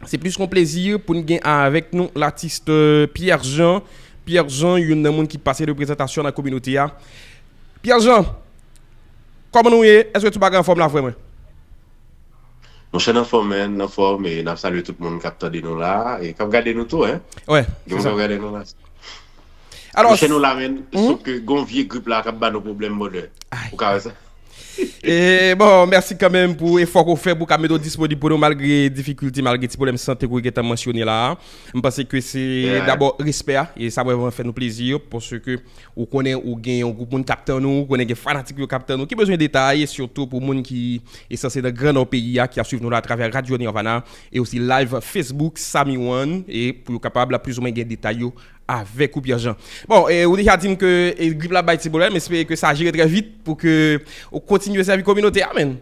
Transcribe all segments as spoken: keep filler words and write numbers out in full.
Se plis yon plezi pou n gen avèk nou latis, euh, Pierre Jean. Pierre Jean, youn nan moun ki pase de prezantasyon nan kominote a. Pierre Jean, kòman nou ye? Èske tout bagay anfòm la vrèman? Monchè, nan fòm, men, nan fòm, e n ap salye tout moun k ap tande nou la, e k ap gade nou tou, en. Wè, Gen se moun k sa. ap gade nou la. Alò, Monchè, nou la, men, sòf ke gon vye grip la k ap ba nou pwoblèm, brother. Ay. Ou ka wè sa? E bon, mèsi kanmenm pou efò ke w fè pou w ka mete w disponib pou nou malgre difikilte, malgre ti pwoblèm sante ke w gentan mansyone la a. M panse ke se Yeah. dabò respè a, e sa vrèman fè nou plezi, paske ou konnen ou gen yon gwoup moun k ap tann ou, ou konnen gen fanatik yo k ap tann ou, ki bezwen detay, e sitou pou moun ki e sanse nan gran nò peyi a, ki ap swiv nou la atravè Radyo Nirvana, e osi live Facebook, Sami One, e pou yo kapab plizoumwen gen detay yo avèk ou, Pierre Jean. Bon, e, ou deja di m ke e, grip la bay ti pwoblèm, m espere ke sa jere trè vit pou ke ou kontinye sèvi kominote a, men.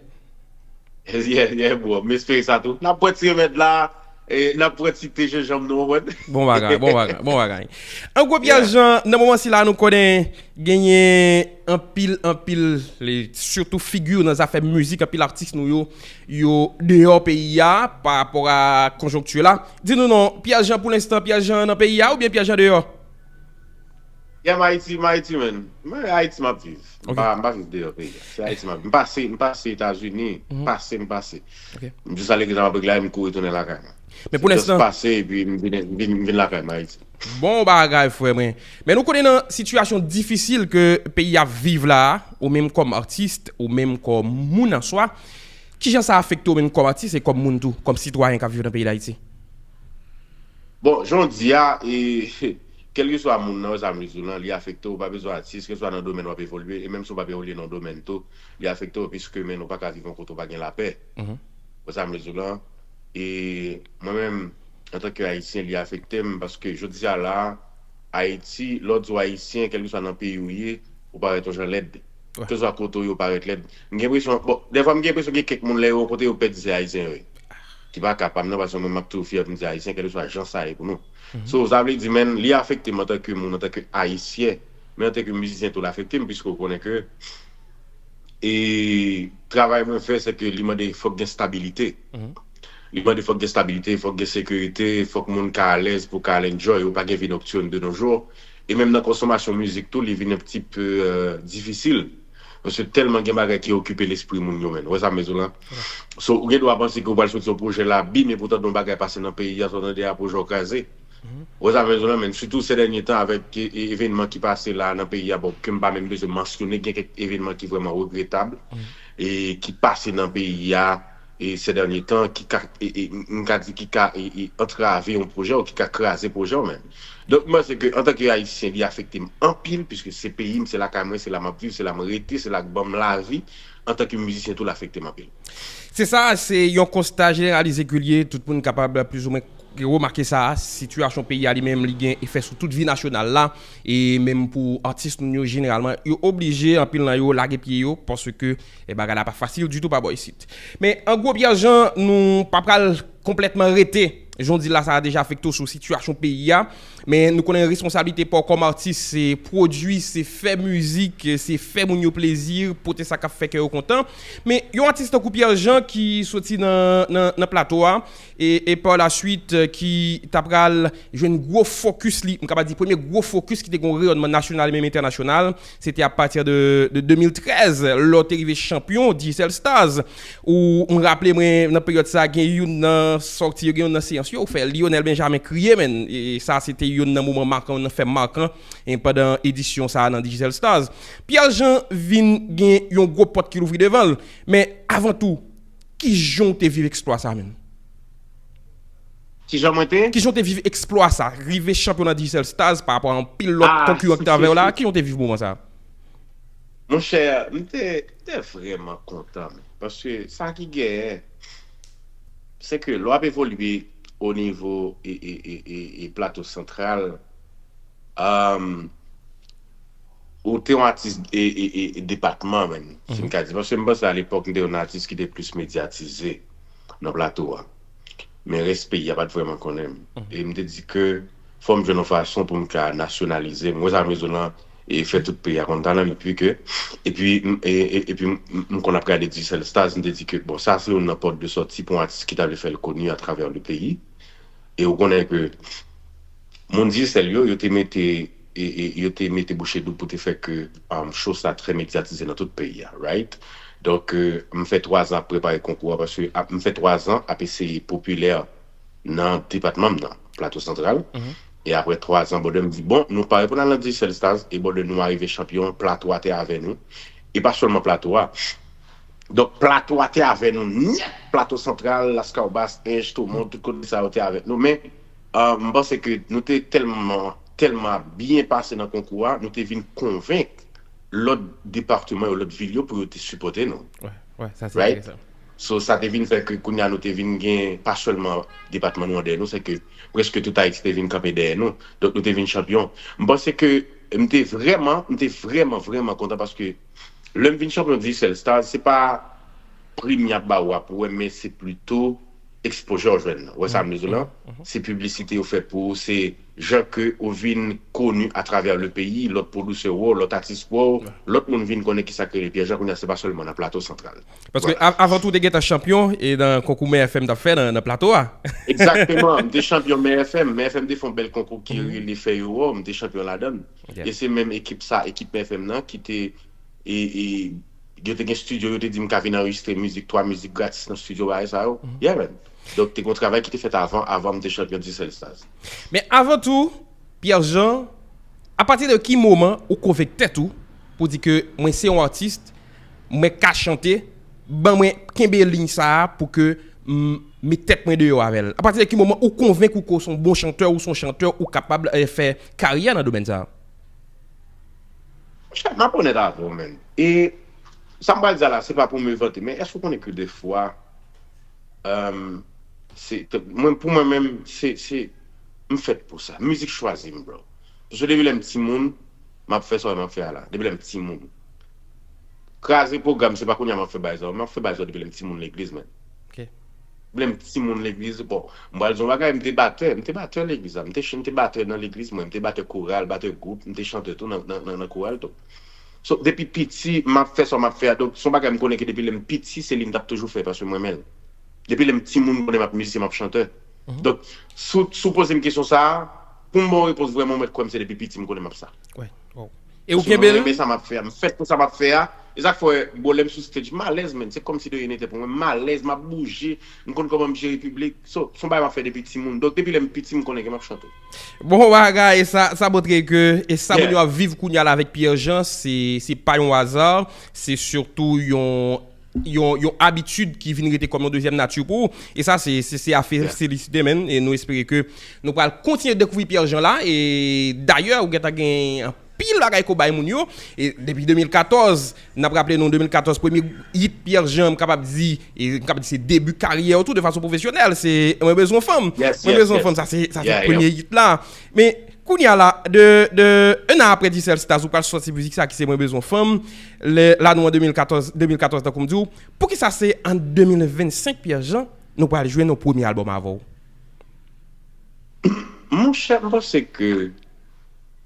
Yeah, yeah, bro. M espere sa tou. N ap pran ti remèd la, e n ap pran ti te jenjanm nou, ou konprann? Bon bagay, bon bagay, bon bagay. An gwo, Pierre Yeah. Jean, nan moman sila, nou konnen genyen anpil, anpil, le, sitou figi nan zafè mizik, anpil atis nou yo, yo deyò peyi a, pa rapò a konjonkti la. Di nou non, Pierre Jean pou lenstan, Pierre Jean nan peyi a oubyen Pierre Jean deyò? Yeah, m Ayiti, m Ayiti, man. Mwen Ayiti m ap viv. M Ok. pa, m pa viv deyò peyi a. Se Ayiti m ap viv. M pase, m pase Etazini, Mhm. pase, m pase. Ok. M jis ale gen m ap regle, m kouri tounen lakay mwen. Men pou Se just lenstan, pase, epi m vin, m vin, m vin lakay mwen Ayiti. Bon bagay, frè mwen. Men nou konnen nan sitiyasyon difisil ke peyi ap viv la, ou menm kòm atis, ou menm kòm moun an swa, kijan sa afekte w menm kòm atis e kòm moun tou, kòm sitwayen k ap viv nan peyi Dayiti? Bon, jan w di a, e, kèlkeswa moun nan, wè sa m vle di w lan, li afekte w, ou pa bezwen atis, kèlkeswa nan domèn w ap evolye, e menm si w p ap evolye nan domèn tou, li afekte w, piske men nou pa ka viv yon kote w pa gen lapè. Mhm. Wè sa m vle di w lan, e mwen menm, antanke Ayisyen, li afekte m, paske jodi a la, Ayiti, lè w di w Ayisyen, kèlkeswa nan peyi w ye, ou parèt yon jan lèd. Wè. Kèlkeswa kote w ye, ou parèt lèd. M gen enpresyon, bon, dèfwa m gen enpresyon gen kèk moun lè yo yon kote yo pè di se Ayisyen yo ye. Ki pa ka pa m nan, paske mwen m ap toujou fyè pou m di Ayisyen, kèlkeswa jan sa ye pou nou. So, sa vle di, men, li afekte m antanke moun, antanke Ayisyen, men antanke mizisyen tou, l afekte m, piske w konnen ke, e, travay mwen fè, se ke li mande fòk gen stabilite. Li mande fòk gen stabilite, fòk gen sekirite, fòk moun ka alèz pou ka al enjoy, ou pa gen vi noktin de nos jours. E menm nan konsomasyon mizik tou, li vin yon ti pe, euh, difisil. Paske tèlman gen bagay ki okipe lespri moun yo, men. Ou wè sa m vle di w lan? So, ou gen dwa panse ke ou pral soti yon pwojè la, bim, epoutan yon bagay pase nan peyi a, sa w tande a pwojè w kraze. Ou wè sa m vle di w lan, men. Sitou se dènye tan avèk e, e, evènman ki pase la nan peyi a, bon, ke m pa menm bezwen mansyone, gen kèk evènman ki vrèman regretab, e ki pase nan peyi a, e se dènye tan, ki ka, e, e, m ka di ki ka, e, e, antrave yon pwojè w, ki ka kraze pwojè w menm. Donk, m panse ke antanke Ayisyen, li afekte m anpil, piske se peyi m, se lakay mwen, se la m ap viv, se la m rete, se la k ban m lavi, antanke mizisyen tou, l afekte m anpil. Se sa, se yon konsta jeneralize ke l ye, tout moun kapab plizoumwen remake sa, sitiyasyon peyi a li menm, li gen efè sou tout vi nasyonal la, e menm pou atis nou yo, jeneralman, yo oblije, anpil nan yo, lage pye yo, paske e bagay la pa fasil ditou pa bò isit. Men, an gwo, Pierre Jean, nou pa pral konplètman rete, jan w di la, sa a deja afekte w sou sitiyasyon peyi a, men nou konnen responsablite pa w kòm atis, se pwodui, se fè mizik, se fè moun yo plezi, pote sa k ap fè kè yo kontan. Men, yon atis tankou Pierre Jean ki soti nan, nan, nan plato a, e, e pa la swit, ki ta pral jwenn gwo fokis li, m kapab di premye gwo fokis ki te gen yon reyònman nasyonal e menm entènasyonal, se te apati de, de de mil trèz, lè w te rive chanpyon Digicel Stars. Ou, m raple mwen, nan peryòd sa, gen youn nan sòti yo, gen youn nan seyans yo, ou fè Lionel Benjamin kriye, men, e sa, se te youn nan moman makan, youn nan fè makan, e pandan edisyon sa a nan Digicel Stars. Pierre Jean vin gen yon gwo pòt ki louvri devan l. Men, avan tou, kijan w te viv eksplwa sa a menm? Kijan mwen te? Kijan w te viv eksplwa sa? Rive chanpyon nan Digicel Stars pa rapò a anpil lòt Ah, konkiran ki si, t avè si, w la, si. Kijan w te viv moman sa a? Monchè, m te, m te vrèman kontan, men. Paske sa ki genyen, se ke lè w ap evolye o nivo e, e, e, e, e plato santral, um, ou te yon atis e, e, e, e depatman, menm, si m ka di. Paske m panse alepòk, m te yon atis ki te plis medyatize nan plato a. Men rès peyi a pa t vrèman konnen m. E m te di ke fò m jwenn yon fason pou m ka nasyonalize m. Wè sa m vle di w lan, e fè tout peyi a konn talan m, epi ke, epi, m- e, e, epi m, m, m konn ap gade Digicel Stars, m te di ke, bon, sa se youn nan pòt de sòti pou yon atis ki ta vle fè l koni atravè le peyi. E ou konnen ke moun Digicel yo, yo te mete, e, e, yo te mete bouche dou pou te fè ke um, show sa trè medyatize nan tout peyi a, right? Donk, euh, m fè twa zan ap prepare konkou a, paske ap- m fè twa zan ap eseye popilè nan depatman m nan, Plato Santral. E apre twa zan, brother, m di, bon, nou pare pou n al nan Digicel Stars, e brother, nou arive chanpyon, Plato a te avè nou. E pa sèlman Plato a. Donk, Plato a te avè nou nèt, Plato Santral, Laskawobas, Ench, Tomon, tout kote sa yo te avèk nou. Men, euh, m panse ke nou te tèlman, tèlman byen pase nan konkou a, nou te vin konvenk lòt depatman yo, lòt vil yo pou yo te sipòte nou. Wè, wè, sa se Right? Enteresan. So, sa te vin fè ke kounye a nou te vin gen, pa sèlman depatman nou an dèyè nou, se ke prèske tout Ayiti te vin kanpe dèyè nou. Donk, nou te vin chanpyon. M panse ke m te vrèman, m te vrèman, vrèman kontan paske lè m vin chanpyon Digicel Stars, se pa pri m y ap ba ou a pou wè, men se plito exposure w jwenn nan. Ou wè sa m di w la? Se piblisite yo fè pou ou, se jan ke ou vin koni atravè le peyi, lòt pwodisè wè w, lòt atis wè w, lòt moun vin konnen kisa k rele Pierre Jean, kounye a se pa sèlman nan Plato Santral. Paske av- avan tou, w te gentan chanpyon e nan konkou Mè F M t ap fè nan, nan Plato a. Egzakteman, m te chanpyon Mè F M. Mè F M te fè yon bèl konkou ki rele Fè Yo Wè w, m te chanpyon ladan l. E se menm ekip sa, ekip Mè F M nan ki te e, e, yo te gen studio, yo te di m ka vin anrejistre mizik, twa mizik gratis nan studio bagay sa yo. Yeah, man. Donk, te gen yon travay ki te fèt avan, avan m te chanpyon Digicel Stars. Men avan tou, Pierre Jean, apati de ki moman ou konvenk tèt ou pou di ke mwen se yon atis, mwen ka chante, ban mwen kenbe liy sa a pou ke m met tèt mwen deyò avè l? Apati de ki moman ou konvenk ou ke w se yon bon chantè, ou se yon chantè, ou kapab eh, fè karyè nan domèn sa a? Monchè, m ap onèt avè w, man. E sa m pral di a la, se pa pou m vante, men èske w konnen ke defwa, um, se, mwen, pou mwen menm, se, se, m fèt pou sa. Mizik chwazi m, bro. Paske depi lè m timoun, m ap fè sa w wè m ap fè a la. Depi lè m timoun. Kraze pwogram, se pa kounye a m ap fè bagay sa yo. M ap fè bagay sa yo depi lè m timoun legliz, man. Ok. Depi lè m timoun legliz, bon, m pral di w yon bagay, m te batè, m te batè legliz la. M te, m te batè nan legliz mwen, m te batè koral, batè gwoup, m te chantè tou nan, nan, nan, nan koral tou. So, depi piti, m ap fè sa m ap fè a. Donk, se yon bagay m konnen ke depi lè m piti, se li m t ap toujou fè, paske m renmen l. Depi lè m timoun, m konnen m ap mizisyen, m ap chantè. Donk, si w, si w poze m kesyon sa a, pou m ba w repons vrèman, mwen kwè m se depi piti, m konnen m ap sa. Wè, wow. E ou kenbe l? Mwen renmen sa m ap fè a, m fèt pou sa m ap fè a. E sa k fè, bro, lè m sou stage, m alèz, man. Se kòmsi de rien n'était pou mwen. M alèz, m ap bouje, m konn kòman m jere piblik. So, se yon bagay m ap fè depi timoun. Donk, depi lè m piti, m konnen ke m ap chante. Bon bagay, sa, sa montre ke e sa moun yo ap viv kounye a la avèk Pierre Jean, se, se pa yon aza, se sitou yon yon, yon abitid ki vin rete kòm yon dezyèm nati pou ou. E sa, se, se, se a fe- felisite, men. E nou espere ke nou pral kontinye dekouvri Pierre Jean la. E dayè, ou gentan gen anpil bagay ke w bay moun yo. E depi de mil katòz, n ap raple nou, de mil katòz, premye hit Pierre Jean, m kapab di, e m kapab di se debi karyè w tou, de fason pwofesyonèl, se Mwen bezwen fanm. Yes, Mwen yes, bezwen yes. fanm, sa se sa se Yeah, yeah. Premye hit la. Men, kounye a la, de, de un an apre Digicel Stars, ou pral sòti mizik sa ki se Mwen bezwen fanm. Lè, la nou an de mil katòz, de mil katòz, tankou m di w. Poukisa se an de mil vennsenk, Pierre Jean, nou pral jwenn yon premye albòm avè w? Monchè, m panse ke,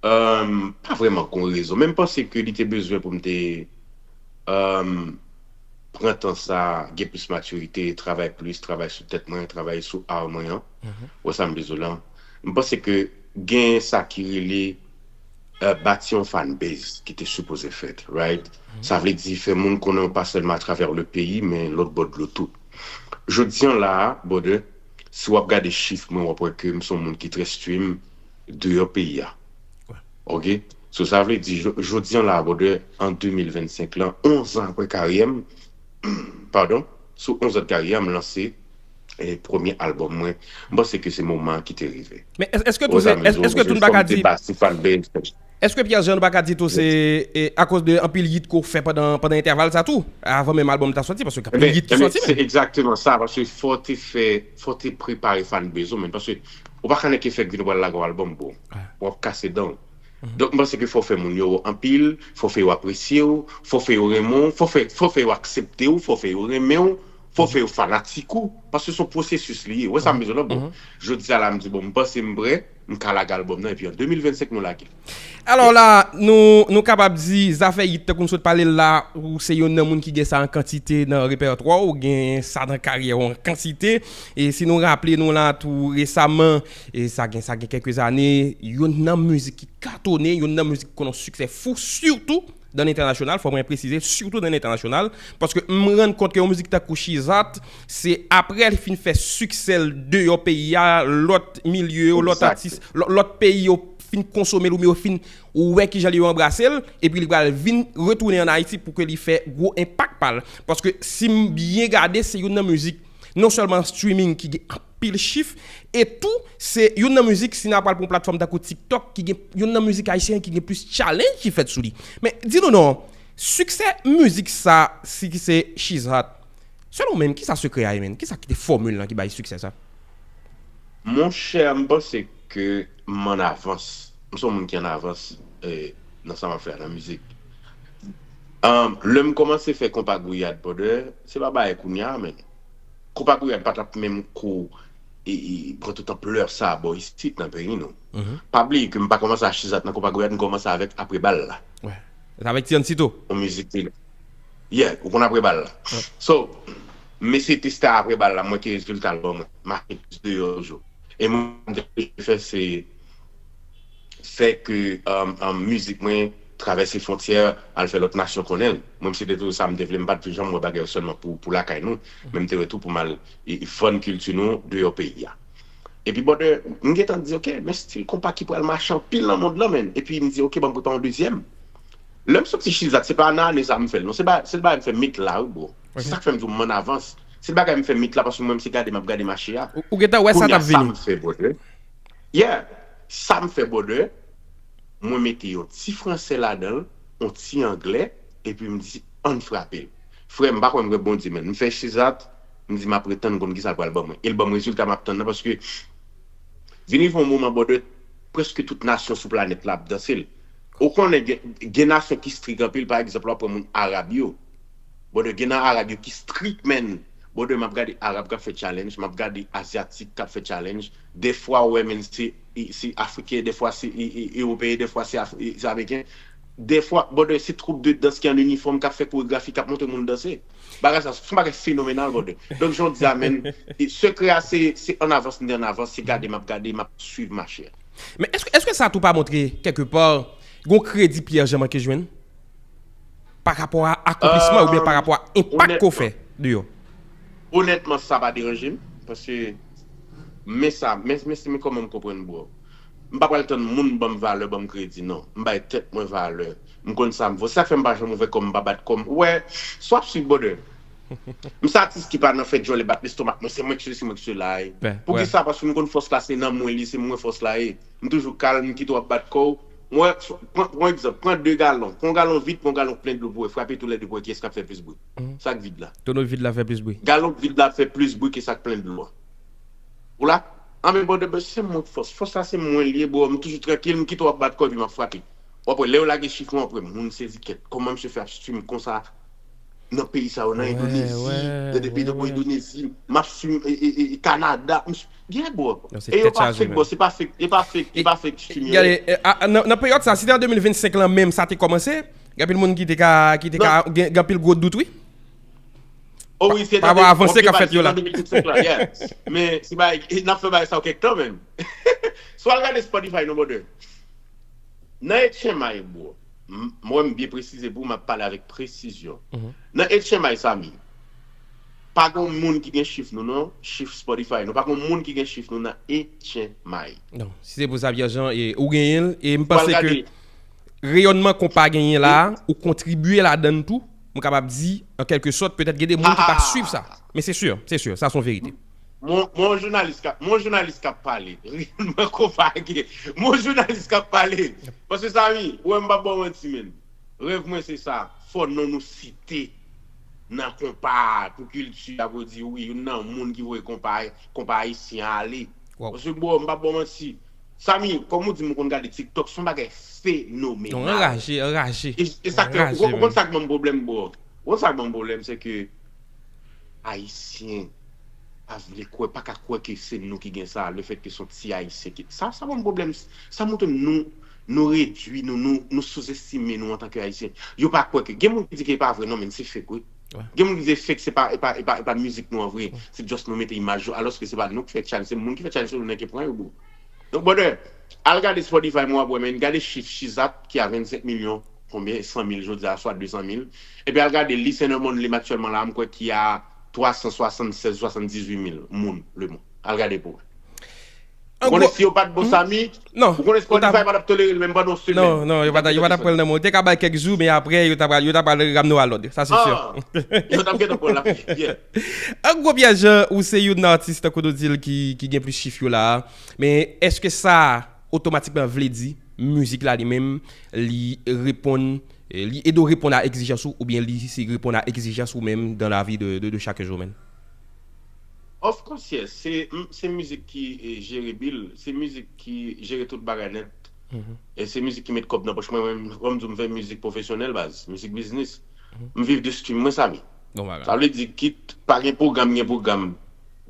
um, pa vrèman gon rezon, men m panse ke li te bezwen pou m te, um, pran tan sa, gen plis matirite, travay plis, travay sou tèt mwen, travay sou art mwen an. Ou wè sa m di w la? M panse ke gen sa ki rele, euh, bati yon fan base ki te sipoze fèt, right? Sa vle di fè moun konnen w pa sèlman atravè le peyi, men lòt bò dlo tou. Jodi an la a, brother, si w ap gade chif mwen, w ap wè ke m se yon moun ki trè stream deyò peyi a. Ok? So, sa vle di, jo- jodi an la a, brother, an de mil vennsenk lan, onz an apre karyè m, padon, sou onz an karyè m, lanse eh, premye albòm mwen. M panse ke se moman an ki te rive. Men èske tou se, èske tou nou pa ka di, èske Pierre Jean nou pa ka di tou se eh, akoz de anpil hit ke w fè pandan, pandan entèval sa tou, avan menm albòm ta sòti, paske anpil hit ki sòti menm. Se egzakteman sa, paske fò te fè, fò te prepare fan base ou menm, paske ou pa ka nèk fèk vin pral lage yon albòm, bro. W ap kase dan w. Donk, m panse ke fò fè moun yo anpil, fò fè yo apresye w, fò fè yo renmen w, fò fè, fò fè yo aksepte w, fò fè yo renmen w, Fò w fè yo fanatik ou, paske se yon pwosesis li ye. Ou wè sa m bezwen la, bon. Jodi a la, m di, bon, m panse m prè, m ka lage albòm nan, epi an de mil vennsenk, nou lage l. Alò la, nou, nou kapab di, zafè hit, tankou n sot pale l la, ou se youn nan moun ki gen sa an kantite nan repètwa w, ou gen sa nan karyè w an kantite. E si nou raple nou la tou resaman, e sa gen, sa gen kèk zane, youn nan mizik ki katone, youn nan mizik ki konn yon siksè fou, sitou dan lentènasyonal, fò mwen presize, sitou dan lentènasyonal, paske m rann kont ke yon mizik tankou Chizat, se apre li fin fè siksè l deyò peyi a, lòt milye yo, lòt atis, lò- lòt peyi yo fin konsome l oubyen yo fin wè kijan li yo anbrase l, epi li pral vin retounen ann Ayiti pou ke li fè gwo enpak pa l. Paske si m byen gade, se youn nan mizik, non sèlman streaming ki gen anpil chif, e tou, se youn nan mizik, si n a pral pou yon platfòm tankou TikTok, ki gen youn nan mizik ayisyen ki gen plis challenge ki fèt sou li. Men, di nou non, siksè mizik sa, si ki se Chizat, selon ou menm, kisa sekrè a ye, menn? Kisa ki te fòmil lan ki bay siksè sa? Monchè, m panse ke m an avans. M se yon moun ki an avans eh, nan sa m ap fè a nan mizik. Um, lè m kòmanse fè konpa gouyad, brother, se pa bagay kounye a, men. Konpa gouyad pa t ap menm ko e, e, pran tout anplè sa bò isit nan peyi nou. Pa bliye ke m pa kòmanse a Chizat nan konpa gouyad, m kòmanse avèk Apre Bal la. Wè. Avèk Ti Ann Sito. Yon mizik li. Yeah, ou konn Apre Bal la. So, m eseye teste Apre Bal la, m wè ki rezilta l ban mwen. Mache plis de yon jou. E mwen, m te fè se fè ke um, um, mizik mwen travèse fwontyè, al fè lòt nasyon konnen l. Mwen, m se te toujou sa m te vle, m pa t vle janm wè bagay yo sèlman pou, pou lakay nou, men m te vle tou pou m al e, e vann kilti nou deyò peyi a. Epi, brother, m gentan di, ok, men stil konpa ki pral mache anpil nan mond lan, menn. Epi m di, ok, ban m prepare yon dezyèm. Lè m soti Chizat, se pa nan ane sa m fè l, non. Se ba, se bagay m fè met la, wi, bro. Se sa k fè m di w m an avans. Se bagay m fè met la, paske mwen, m se gade m ap gade mache a. Ou, ou gentan wè sa t ap vini. Kounye a, sa m fè, brother. Yeah, sa m fè, brother, mwen mete yon ti fransè ladan l, yon ti anglè, epi m di, ann frape l. Frè, m pa kwè m kwè Bondye, men m fè Chizat, m di m ap ret tann konn kisa l pral ban mwen. E l ban m rezilta m ap tann nan, paske vin rive yon moman, brother, prèske tout nasyon sou planèt la ap danse l. Ou konnen gen, gen nasyon ki strik anpil, pa egzanp, w ap pran moun Arab yo. Brother, gen nan Arab yo ki strik, menn. Brother, m ap gade Arab k ap fè challenge, m ap gade Azyatik k ap fè challenge. Dèfwa, ou wè, menn, se, se Afriken, dèfwa se e, e, Ewopeyen, dèfwa se, Af- e, se Ameriken. Dèfwa, brother, se twoup de dans ki an inifòm k ap fè koregrafi, k ap montre moun danse. Bagay sa, se yon bagay fenomenal, brother. Donk, jan w di a, menn, e, sekrè a, se, se an avans, m te an avans, se gade, m ap gade, m ap swiv mache a. Men èske, èske sa tou pa montre, kèlkepa, gon kredi Pierre Jean manke jwenn? Pa rapò a akonplisman oubyen pa rapò a enpak ke w fè deyò? Onètman, sa pa deranje m, paske men sa, men, men, men kòman m konprann, bro. M pa pral tann moun ban m valè, ban m kredi, non. M bay tèt mwen valè. M konn sa m vo. Se sa k fè m pa janm ouvè kò m, m pa bat kò m. Ou wè, si w ap swiv, brother. M se atis ki pa nan fè djòlè bat lestomak mwen, se mwen ki sesi, mwen ki sela. Poukisa? Paske m konn fòs la se nan mwen li, se mwen fòs la ye. M toujou kalm, m kite w ap bat kò w. Mwen, pran, pran egzanp, pran de galon. Pran yon galon vid, pran yon galon plen dlo pou wè. Frape toulède pou wè kiyès k ap fè plis bri. Sa k vid la. Tono vid la fè plis bri. Galon vid la fè plis bri ke sa k plen dlo a. Ou la? Anben, brother, se mwen k fòs. Fòs la se mwen li ye, bro. M toujou trankil, m kite w ap bat kò epi m ap frape. W ap wè, lè yo lage chif lan, w ap wè moun sezi kèt. Kòman misye fè ap stream konsa nan peyi sa yo, nan Endonezi, nan de peyi tankou Endonezi, m ap stream e, e, e, Kanada, m s- yeah, bro. E yo pa fake, bro, se pa fake, e pa fake, e pa fake stream yo. Gade, nan peryòd sa, si te an de mil vennsenk lan menm sa te kòmanse, gen anpil moun ki te ka, ki te ka gen anpil gwo dout, wi. Oh wi, se pa avanse k ap fèt yo la. Men se bagay, n ap fè bagay sa yo kèk tan menm. Si w al gade Spotify, non, brother. Nan H M I, bro. Mwen, m byen presize pou w, m ap pale avèk presizyon. Nan H M I, Samy, pa gen moun ki gen chif nou, non. Chif Spotify, non. Pa gen moun ki gen chif nou nan H M I. Non, si se pou sa, Pierre Jean, ou genyen l. E m panse ke reyònman konpa genyen la, ou kontribye ladan l tou. M kapab di, an kèlke sòt, petèt gen de moun ki pa swiv sa. Men se si, se si, sa se yon verite. Mwen, mwen jounalis k ap, mwen jounalis k ap pale. Reyèlman konpa gen. Mwen jounalis k ap pale. Paske Samy, ou wè m p ap ba w manti, menn. Rèv mwen se sa. Fò non nou site nan konpa pou kilti a, pou di wi, youn nan moun ki voye konpa, konpa ayisyen ale. Paske bro, m p ap ba w manti. Samy, kòm ou di m ou konn gade TikTok, se yon bagay fenomenal. Non, anraje, anraje. E, e sa k fè, ou konn sa k ban m pwoblèm, bro? Ou konn sa k ban m pwoblèm, se ke Ayisyen pa vle kwè, pa ka kwè ke se nou ki gen sa, le fèt ke se yon ti Ayisyen ki, sa, sa ban m pwoblèm, sa montre m nou, nou redui, nou, nou, nou souzestime nou antanke Ayisyen. Yo pa kwè ke, gen moun ki di ke e pa vre, non, men se fake, wi. Gen moun ki di fake, se pa, e pa, e pa, e pa mizik nou an vre, se just nou mete imaj yo, alòske se pa nou ki fè challenge, se moun ki fè challenge yo, nou ki pran yo, bro. Donk, brother, al gade Spotify mwen, w ap wè, men gade chif Shizat ki a vennsenk milyon, konbyen, san mil jodi a, swa de san mil. Epi al gade Lee Cinnamon, li menm aktyèlman la, m kwè ki a twa san swasannsèz, swasanndizuit mil moun lemonn. Al gade pou wè. Ou konnen si yo pa t bon Samy, non, ou konnen Spotify pa t ap tolere l menm pandan yon semèn. Non, non, yo pa t ap pran l nan men w. Yo te ka ba l kèk jou, men apre, yo ta pral, yo ta pral ramne w a lòd. Sa se si. Yo t ap gentan pran l ap, yeah. An gwo, Pierre Jean, ou se youn nan atis, tankou nou di l, ki, ki gen plis chif yo la a. Men èske sa otomatikman vle di mizik la li menm, li reponn, eh, li ede w reponn a egzijans ou, oubyen li se reponn a egzijans ou menm dans la vie de, de, de chaque jour, man? Of course, yes. Se, m- se mizik ki eh, jere bil, se mizik ki jere tout bagay nèt. E se mizik ki met kòb nan pòch mwen. Mwen, kòm di w, m fè mizik pwofesyonèl, baz, mizik biznis. M viv de stream mwen, Samy. Bon bagay. Sa vle di, kit pa gen pwogram, gen pwogram,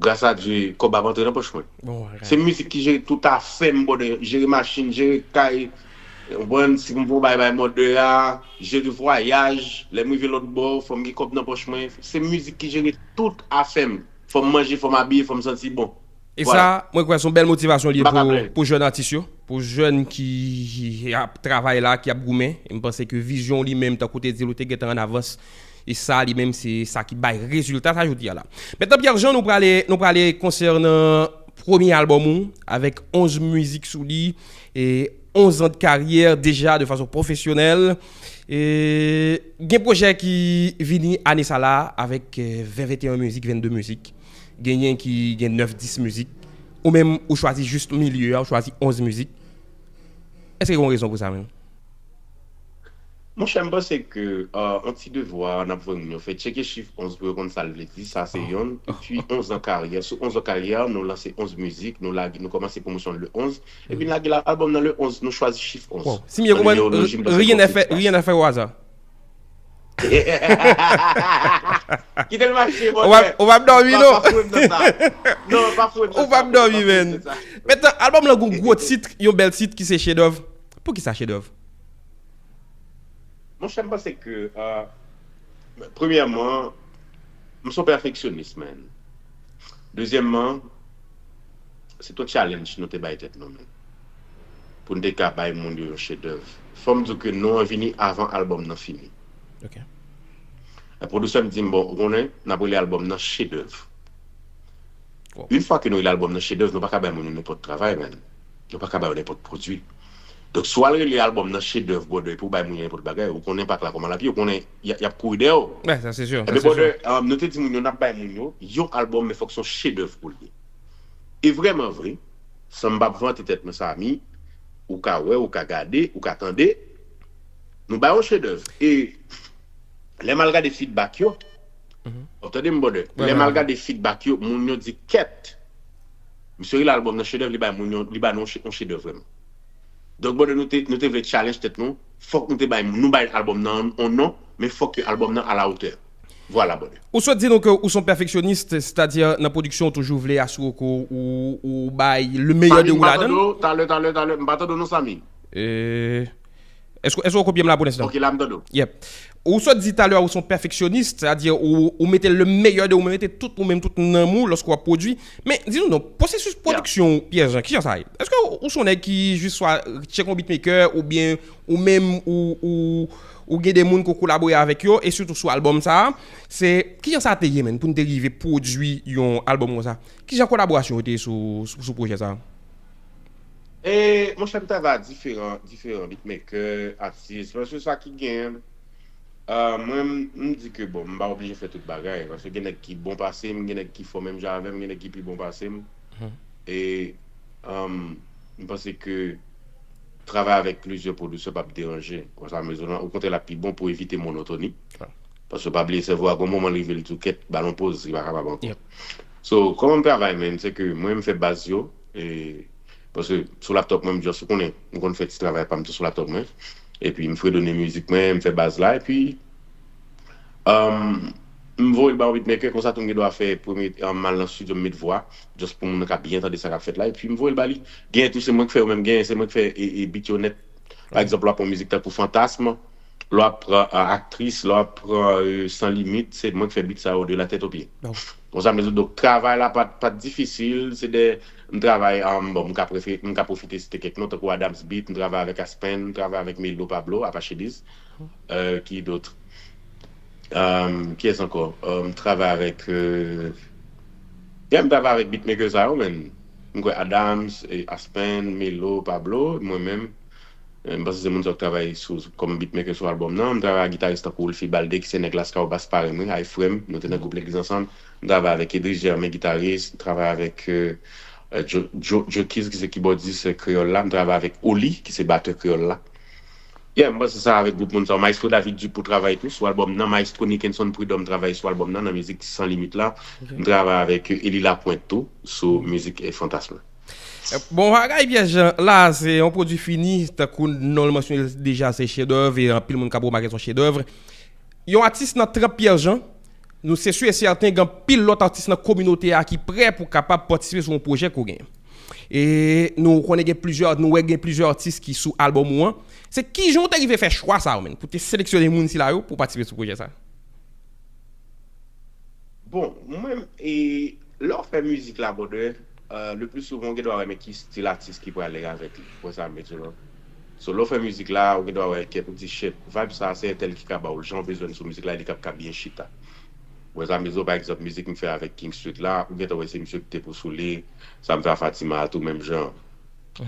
gras a Dye, kòb ap antre nan pòch mwen. Bon bagay. Se mizik ki jere tout afè m, brother, jere machin, jere kay, ou konprann, si m fè yon bagay bay mother a, jere vwayaj, lè m rive lòt bò, fò m gen kòb nan pòch mwen. Se mizik ki jere tout afè m. Fò m manje, fò m abiye, fò m santi bon. E sa, mwen kwè se yon bèl motivasyon li ye pou, pou jèn atis yo, pou jèn ki ap travay la, ki ap goumen. E m panse ke vizyon w li menm, tankou te di l, ou te gentan an avans. E sa li menm, se sa ki bay rezilta sa jodi a la. Mentnan, Pierre Jean, nou prale, nou prale konsènan premye albòm ou, avèk onz mizik sou li, e onz an de karyè deja de fason pwofesyonèl. E gen pwojè ki vini ane sa la, avèk eh, ven venteyen mizik, vennde mizik. Genyen ki gen nèf, dis mizik. Ou menm, ou chwazi jis milye a, ou chwazi onz mizik. Èske gen yon rezon pou sa menm? Monchè, m panse ke eh, yon ti devwa n ap voye moun yo fè. Tcheke chif onz pou yo konn sa l vle di. Sa se yonn. Epi onz an karyè. Sou onz an karyè, nou lanse onz mizik, nou lage, nou kòmanse pwomosyon le onz. Epi n lage albòm nan le onz, nou chwazi chif onz. Wow. Si m byen konprann, rien n'est fait, rien n'est fait au hasard. Kite l mache, monchè. Ou p ap dòmi, non. Pa foure m nan sa. Non, pa foure m nan sa. Ou p ap dòmi, man. Mentnan, albòm lan gon gwo tit, yon bèl tit ki se Chedèv. Poukisa Chedèv? Monchè, m panse ke, eh, premyèman, m se yon pèfeksyonis, man. Dezyèmman, se te yon challenge nou te bay tèt nou, man. Pou n te ka bay moun yo yon chedèv. Fò m di w ke non an vini avan albòm nan fini. Ok. E pwodiktè m di m, bon, ou konnen, n ap rele albòm nan Chedèv. Yon fwa ke nou rele albòm nan Chedèv, nou pa ka bay moun yo nenpòt travay, man. Nou pa ka bay yo nenpòt pwodui. Donk, si w al rele albòm nan Chedèv, brother, epi w bay moun yo nenpòt bagay, ou konnen enpak la kòman l ap ye, ou konnen y, y ap kouri dèyè w. Wi, sa se si. Ebyen, brother, um, nou te di moun yo, n ap bay moun yo yon albòm, men fòk se yon chedèv pou l ye. E vrèman vre, san m p ap vante tèt mwen, Samy, ou ka wè, ou ka gade, ou ka tande, nou bay yon chedèv. E lè m al gade feedback yo, w ap tande m, brother. Lè m al gade feedback yo, moun yo di, kèt, misye rele albòm nan chedèv, li bay moun yo, li ba nou yon chedèv vrèman. Donk, brother, nou te, nou te vle challenge tèt nou, fòk nou te bay, nou bay albòm nan yon non, men fòk ke albòm nan a la otè. Vwala, brother. Ou sot di nou ke ou se yon pèfeksyonis, sètadi nan pwodiksyon ou toujou vle asire ke ou, ou bay le meyè de ou ladan l. Samy, m pa tande w, talè, talè, talè, m pa tande w non, Samy. Èske, èske w kopye m la pou lenstan? Ok, la m tande w. Yep. Ou sot di talè ou se yon pèfeksyonis, sètadi ou, ou mete le meyè de ou, ou mete tout ou menm, tout nanm ou lòske w ap pwodui. Men, di nou non, pwosesis pwodiksyon ou, Pierre Jean, kijan sa ye? Èske ou, ou se yon nèg ki jis swa tcheke yon beatmaker oubyen ou menm ou, ou, ou gen de moun ke w kolabore avèk yo, e sitou sou albòm sa a, se kijan sa te ye, menm, pou n te rive pwodui yon albòm konsa? Kijan kolaborasyon yo te ye sou, sou, sou pwojè sa a? E, monchè, m travay ak diferan, diferan beatmaker, atis, paske sa ki genyen, ah, mwen, m, m di ke, bon, m pa oblije fè tout bagay, paske gen nèg ki bon pase m, gen nèg ki fò menm jan avè m, gen nèg ki pi bon pase m. E, um, m panse ke travay avèk plizyè pwodiktè p ap deranje, konsa, mezon nan, okontrè, l ap pi bon pou evite monotoni. Paske pa bliye, sèvo a, gon moman, l rive, l di w, kèt, ba l yon poz, li pa kapab ankò. So, kòman m travay, menm, se ke mwen, m fè baz yo, e, paske sou laptop mwen, m just, ou konnen, m konn fè ti travay pa m tou sou laptop mwen. Epi m fredone mizik mwen, m fè baz la, epi, um, m voye l ba yon beatmaker, konsa tou m gen dwa fè premye, an m al nan studio, m met vwa, just pou moun nan ka byen tande sa k ap fèt la, epi m voye l ba li. Genyen tou, se mwen k fè yo menm, genyen, se mwen k fè e, e beat yo nèt. Pa egzanp, lè w ap pran mizik tankou Fantasm, lè w ap pran, euh, Aktris, lè w ap pran, euh, Sans Limites, se mwen k fè beat sa yo de la tèt o pye. Konsa, mezanmi, donk, travay la pa t, pa t difisil, se de, m travay, um, bon, m ka prefe-, m ka pwofite site kèk non, tankou Adams Beat, m travay avèk Aspen, m travay avèk Melo Pablo, Apache Diz, euh, ki dòt? Um, kiyès ankò? Um, m travay avèk, euh, yeah, m travay avèk beatmaker sa yo, men. M kwè Adams, e, Aspen, Melo, Pablo, mwen menm. Eh, m panse se moun sa yo k travay sou, kòm beatmaker sou albòm nan. M travay ak gitaris tankou Wilfy Baldé, ki se nèg Lascahobas parèy mwen, ay frè m, nou te nan gwoup Legliz ansanm. M travay avèk Edris Germain, gitaris, m travay avèk, euh, euh, Joe, Joe, Joe Keys, ki se kibòdis, euh, kreyòl la. M travay avèk Oli, ki se batè kreyòl la. Yeah, m panse sa avèk gwoup moun sa yo. Maestro David Dupou travay tou sou albòm nan. Maestro Nickenson Prud'homme travay sou albòm nan, nan mizik Sans Limites la. M travay avèk, euh, Elie Lapointe tou, sou mizik, eh, Fantasm. Bon bagay, Pierre Jean. La, se yon pwodui fini, tankou non l mansyone deja, se chedèv, e anpil moun k ap remake se yon chedèv. Yon atis nan tranp Pierre Jean, nou se si e sèten gen anpil lòt atis nan kominote a ki prè pou kapab patisipe sou yon pwojè ke w genyen. E nou konnen gen plizyè, nou wè gen plizyè atis ki sou albòm ou an. Se kijan w te rive fè chwa sa yo, menm, pou te seleksyone moun sila yo pou patisipe sou pwojè sa? Bon, mwen, e, lè w fè mizik la, brother, euh, le plus souvent, ou gen dwa wè men ki stil atis ki prale avèk li. Ou wè sa m vle di w lan? So, lè w fè mizik la, ou gen dwa wè kèk, ou di, "Shit, vibe sa, se entèl ki ka ba w l, jan w bezwen l sou mizik la, li k ap ka byen chita." Ou wè sa m vle di w, pa egzanp, mizik m fè avèk King Street la, ou gentan wè se misye ki te pou sou li, sa m fè a Fatima a tou, menm jan.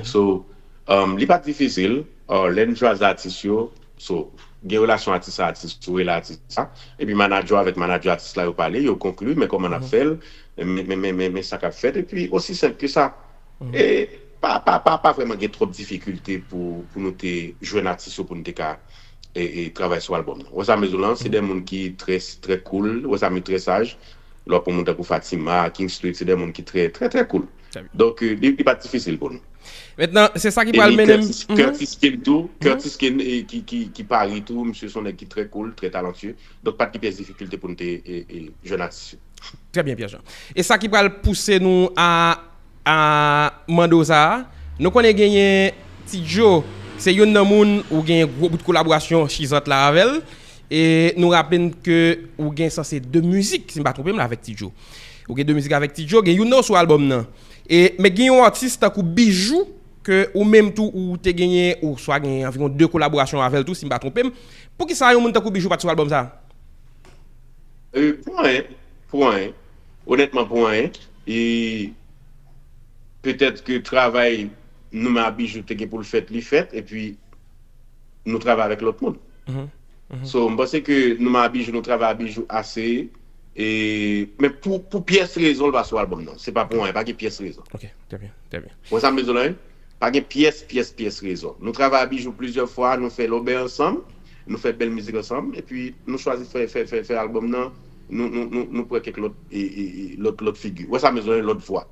So, um, li pa t difisil, uh, lè n chwazi atis yo, so, gen relasyon atis a atis, ou rele atis sa, epi manadjè w avèk manadjè atis la yo pale, yo konkli, men kòman n ap fè l, men, men, men, men, men sa k ap fèt, epi osi senp ke sa. E pa, pa, pa, pa vrèman gen twòp difikilte pou, pou nou te jwenn atis yo, pou nou te ka, e, e, travay sou albòm nan. Ou wè sa m vle di w lan, se de moun ki trè, trè cool, ou wè sa m, trè saj. Lè w pran moun tankou Fatima, King Street, se de moun ki trè, trè, trè cool. Donk, euh, li, li pa t difisil pou nou. Mentnan, se sa ki pral mennen m. Curtis, Curtis Ken tou, Curtis Ken, e, ki, ki, ki Paris tou, misye se yon nèg ki trè cool, trè talantyè. Donk, pa t gen pyès difikilte pou n te, e, e, jwenn atis yo. Trè byen, Pierre Jean. E sa ki pral pouse nou a, a mande w sa a. Nou konnen genyen Ti Djo, se youn nan moun ou gen gwo bout kolaborasyon chizant la avè l. E nou raple n ke ou gen sanse de mizik, si m pa twonpe m la, avèk Ti Djo. Ou gen de mizik avèk Ti Djo, gen youn nan yo sou albòm nan. E, men gen yon atis tankou Bijou, ke ou menm tou ou te genyen, ou swa genyen anviwon de kolaborasyon avè l tou, si m pa twonpe m. Poukisa yon moun tankou Bijou pa t sou albòm sa a? Euh, pou anyen, pou anyen. Onètman, pou anyen. E petèt ke travay nou menm a Bijou te gen pou l fèt, li fèt, epi nou travay avèk lòt moun. So, m panse ke nou menm a Bijou, nou travay a Bijou ase, e, men pou, pou pyès rezon, l pa sou albòm nan. Se pa pou anyen, pa gen pyès rezon. Ok, trè byen, trè byen. Ou wè sa m bezwen la, wi? Pa gen pyès, pyès, pyès rezon. Nou travay a Bijou plizyè fwa, nou fè lòbèy ansanm, nou fè bèl mizik ansanm, epi nou chwazi fè, fè, fè, fè albòm nan, nou, nou, nou, nou pran kèk lòt, e, e, e, lòt, lòt figi. Ou wè sa m bezwen, lòt vwa.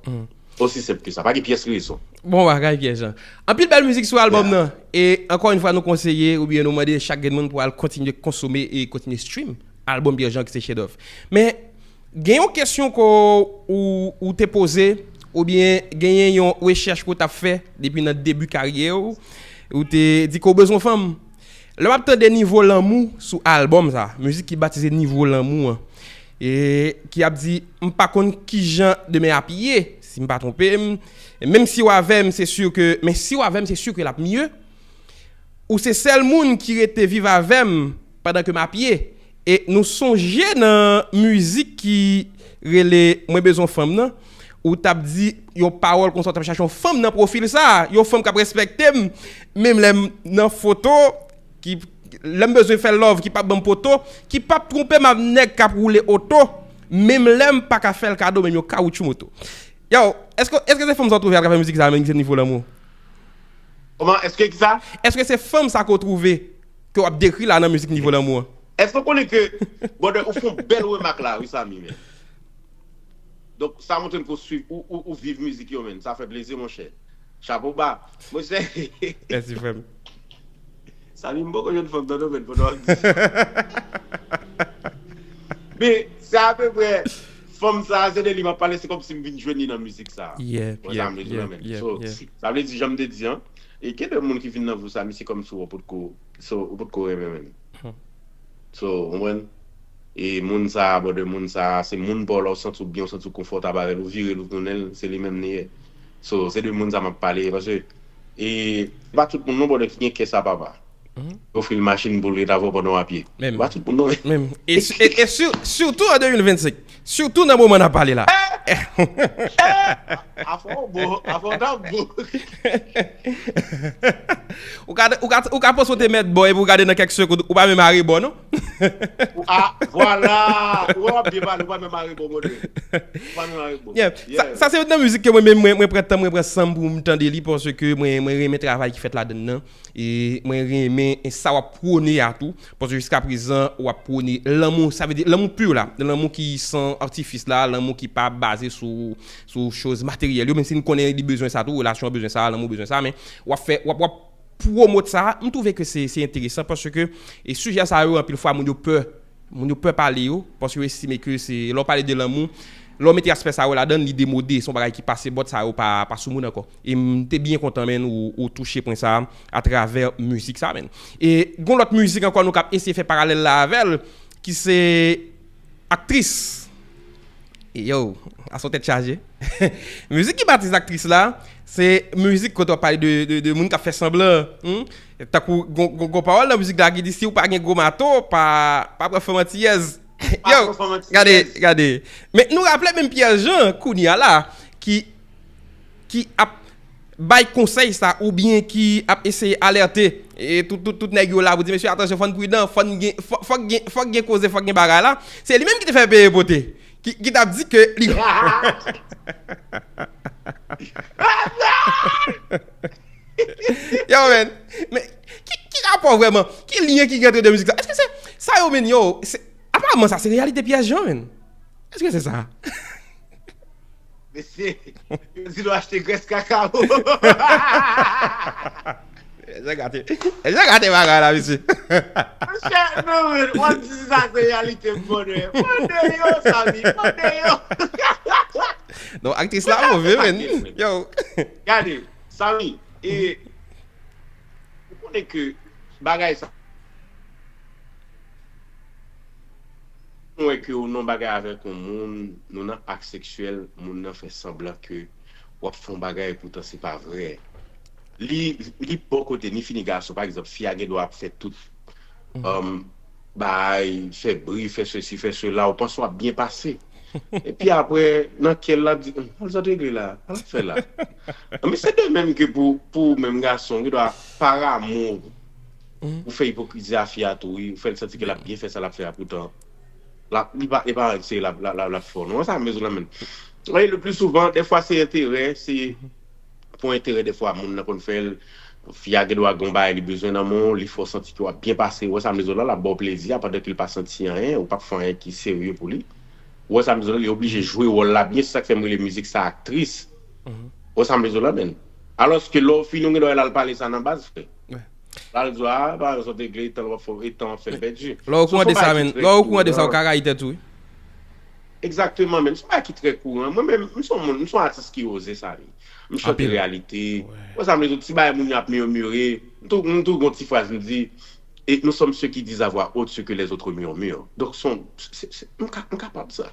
Osi senp ke sa. Pa gen pyès rezon. Bon bagay, Pierre Jean. Anpil bèl mizik sou albòm nan. E ankò yon fwa, nou konseye oubyen nou mande chak grenn moun pou al kontinye konsome e kontinye stream albòm Pierre Jean ki se Chef D'Oeuvre. Men, gen yon kesyon ke w, ou te poze, oubyen genyen yon rechèch ke w t ap fè depi nan debi karyè w, ou te di ke w bezwen fanm. Lè m ap tande Nivo Lanmou sou albòm sa, mizik ki batize Nivo Lanmou an, e ki ap di, "M pa konn kijan demen ap ye, si m pa twonpe m. Menm si w avè m, se si ke, men si w avè m, se si ke l ap mye. Ou se sèl moun ki rete viv avè m pandan ke m ap ye." E nou sonje nan mizik ki rele Mwen bezwen fanm nan, ou t ap di yon pawòl konsa, w t ap chache yon fanm nan pwofil sa, yon fanm k ap respekte m, menm lè m nan foto, ki, lè m bezwen fè love, ki p ap ban m poto, ki p ap twonpe m ak nèg k ap woule oto, menm lè m pa ka fè l kado menm yon kawoutchou moto. Yo, èske, èske se fanm sa w twouve atravè mizik sa, menm ki se Nivo Lanmou? Kòman? Èske ki sa? Èske se fanm sa ke w twouve, ke w ap dekri la nan mizik Nivo Lanmou an? Èske w konnen ke, brother, ou fè yon bèl remak la, wi, Samy, men. Donk, sa montre m ke w swiv, ou, ou, ou viv mizik yo, men. Sa fè plezi, monchè. Chapo ba. Monchè. Mèsi, frè m. Samy, m poko jwenn fanm nan, non, men, pandan w ap di sa. Men se apeprè fanm sa, se de li m ap pale, se kòmsi m vin jwenn li nan mizik sa. Ou wè sa m vle di la, men. So, sa vle di, jan m te di an, e gen de moun ki vin nan vi w sa, men se kòmsi w potko, so, ou potko renmen, men. So, ou konprann? E moun sa, bòdè moun sa, se moun pa w la, ou santi w byen, ou santi w konfòtab avè l, ou vire l, ou tounen l, se li menm li ye. So, se de moun sa m ap pale, paske, e, pa tout moun non, bòdè, ki gen kè sa, papa. Ofri l machin pou l ret avè w pandan w a pye. Pa tout moun non, men. E, e, e sirtou an de mil vennsenk. Sirtou nan moman n ap pale la. Afè w bon, afè w t ap bon. Ou ka, ou ka, ou ka panse w te mèt bò epi w gade nan kèk segonn, ou pa menm arebò non. Ah, vwala. Ou wè w ap byen pale, ou pa menm arebò, mon dieu. Ou pa menm arebò. Yeah. Sa, sa se youn nan mizik ke mwen menm, mwen, mwen pran tan, mwen pran san m pou m tande li, paske mwen, mwen renmen travay ki fèt ladann nan. E mwen renmen sa w ap pwone a tou, paske jiska prezan w ap pwone lanmou, sa vle di lanmou pi la, lanmou ki san atifis la, lanmou ki pa baze sou, sou choz materyèl yo, menm si n konnen li bezwen sa tou, relasyon an bezwen sa, lanmou bezwen sa, men w ap fè, w ap, w ap pwomot sa, m twouve ke se, se enteresan paske e sijè sa yo, anpil fwa, moun yo pè. Moun yo pè pale yo, paske yo estime ke se, lè w pale de lanmou, lè w mete aspè sa yo ladann, li demode, se yon bagay ki pase bòt sa yo pa, pa sou moun ankò. E m te byen kontan, menn, ou, ou touche pwen sa a atravè mizik sa, menn. E gon lòt mizik ankò nou k ap eseye fè paralèl la avè l, ki se Aktris. E yo, a son tèt chaje. Mizik ki batize Aktris la, se mizik kote w ap pale de, de, de moun k ap fè sanblan. Hmm? Tankou gon, gon, gon pawòl nan mizik la ki di, "Si w pa gen gwo mato, pa, pa pran fanm antiyèz." Yo, gade, gade. Men nou raple menm Pierre Jean, kounye a la, ki ki ap bay konsèy sa oubyen ki ap eseye alète e tout, tout, tout nèg yo la pou di, "Mesye, atansyon, fò n pridan, fò n gen, fò, fòk gen, fòk gen koze, fòk gen bagay la." Se li menm ki te fè peye pote, ki, ki t ap di ke li Yo, men, men ki, ki rapò vrèman? Ki lyen ki gen antre de mizik sa? Èske se sa yo, men, yo, se, aparamman sa se reyalite Pierre Jean, men. Èske se sa? Mesye, yo di nou achte grès kakao. Jan gate, jan gate bagay la, mesye. Mesye, non, men, w ap di sa se reyalite, bonè. Mande yo, Samy, mande yo. Non, aktris la move, men. Yo. Gade, Samy, e, ou konnen ke bagay sa, mwen wè ke ou nan bagay avèk yon moun, nou nan ak seksyèl, moun nan fè sanblan ke w ap fè yon bagay, poutan se pa vrè. Li, li bò kote, ni fi ni gason, pa egzanp, fi a gen dwa ap fè tout, um, bay, fè bri, fè sesi, fè sela, ou panse w ap byen pase. Epi apre, nan kè l, l ap di, "Hum, al zòt regle la, al fè la." Men se de menm ke pou, pou menm gason, ou gen dwa par amou, ou fè ipokrizi a fi a tou, wi, ou fè l santi ke l ap byen fè sa l ap fè a, poutan l ap, li pa, li pa anyen ke l ap, l ap, l ap, l ap fè w. Non, sa mezon nan menm. Wi, le pli souvan, dèfwa se enterè, se pou enterè dèfwa moun nan konn fè l. Fi a gen dwa gen yon bagay li bezwen nan men w, li fè w santi ke w ap byen pase. Ou wè sa m vle di w la, l ap ba w plezi a pandan ke l pa santi anyen, ou p ap fè anyen ki serye pou li. Ou wè sa m vle di w la, li oblije jwe wòl la byen, se sa k fè m rele mizik sa aktris. Ou wè sa m vle di w la, menn. Alòske lè w fini, w gen dwa wè l al pale sa nan baz, frè. L al di w, a, pa sot regle, tan w ap fè, e tan w ap fè l pèdi. Lè w okouran de sa, menn, lè w okouran de sa, ou ka rayi tèt ou, wi. Egzakteman, menn. Se yon bagay ki trè kouran. Mwen menm, m se yon moun, m se yon atis ki oze sa, wi. M chante reyalite. Ou wè sa m vle di w, ti bagay moun yo ap mimire. M tou, m tou gon ti fraz m di, et nous sommes ceux qui disent à voix haute ce que les autres murmurent. Donk, se yon, se, se, m ka, m kapab sa.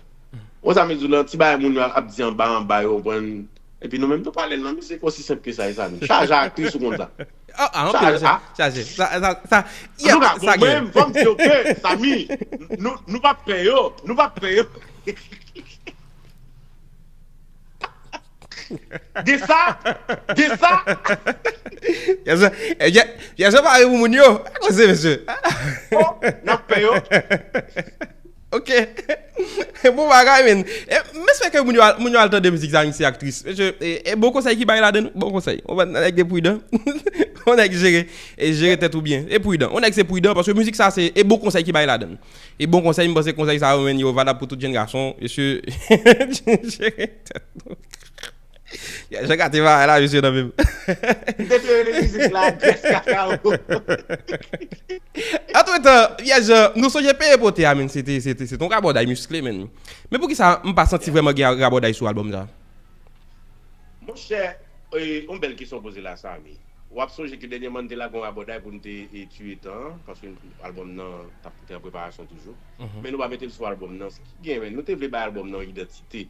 Ou wè sa m vle di w la, ti bagay moun yo ap di anba, anba, yo konprann. Epi nou menm, nou pale l nan mizik, osi senp ke sa, e sa menm. Chaje aktris ou konn sa. Ah, ah, anpil, chaje, chaje. Sa, sa, sa, yep, sa gen. Antouka, bon, mwen menm, fò m di w ke, Samy, nou, nou p ap pè yo, nou p ap pè yo. De sa, de sa. Pyè Jan, eh, Pyè, Pyè Jan pare pou moun yo. Pa koze, mesye. Oh, n ap pè yo. Ok. Bon bagay, men. E, m espere ke moun yo al, moun yo al tande mizik sa, se aktris. Mesye, e, e bon konsèy ki bay ladan, bon konsèy. Ou konprann, nèg de pridan. Yon nèg jere, e jere tèt ou byen. E pridan. Yon nèg se pridan, paske mizik sa, se, e bon konsèy ki bay ladan. E bon konsèy, m panse konsèy sa yo, men, yo valab pou tout jèn gason. Mesye, jere tèt nou. Jan gate bagay la, mesye, nan menm. M te vle rele mizik la Grès Kakao. Antretan, Pyè Jan, nou sonje peye pote a, men se te, se te, se te yon rabòday miskle, men. Men poukisa m pa santi vrèman gen rabòday sou albòm sa? Monchè, e, yon bèl kesyon w poze la, Samy. W ap sonje ke dènyèman n te lage yon rabòday pou n te, e, tiye tan an, paske albòm nan t ap, te an preparasyon toujou. Men nou pa mete l sou albòm nan. Sa ki gen, men nou te vle bay albòm nan yon idantite.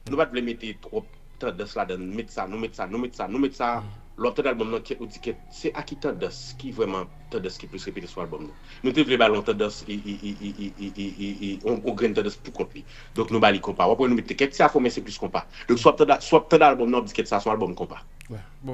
Nou pa t vle mete twòp tandans ladan l. Met sa, nou met sa, nou met sa, nou met sa. Lè w ap tande albòm nan, kèt ou di, kèt, se a ki tandans ki vrèman tandans ki plis repete sou albòm nan? Nou te vle ba l yon tandans, i, i, i, i, i, i, i, i, i, yon, yon grenn tandans pou kont li. Donk nou ba li konpa. W ap wè nou mete kèt se afro, men se plis konpa. Donk si w ap tande, si w ap tande albòm nan, w ap di kèt sa se yon albòm konpa.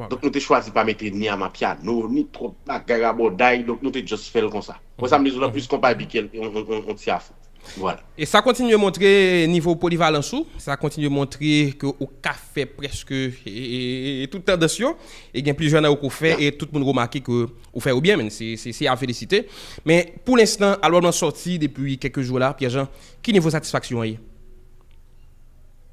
Donk nou te chwazi pa mete ni amapiano, ni twòp bagay rabòday, donk nou te just fè l konsa. Wè sa m di w lan, plis konpa epi kèt yon, yon, yon, yon ti afro. Vwala. E sa kontinye montre nivo polivalans ou, sa kontinye montre ke ou ka fè prèske, e, e, e, e tout tandans yo, e gen plizyè nan yo ke w fè, e tout moun remake ke ou fè yo byen, men se, se, se a felisite. Men pou lenstan, albòm lan sòti depi kèk jou la, Pyè Jan, ki nivo satisfaksyon an ye?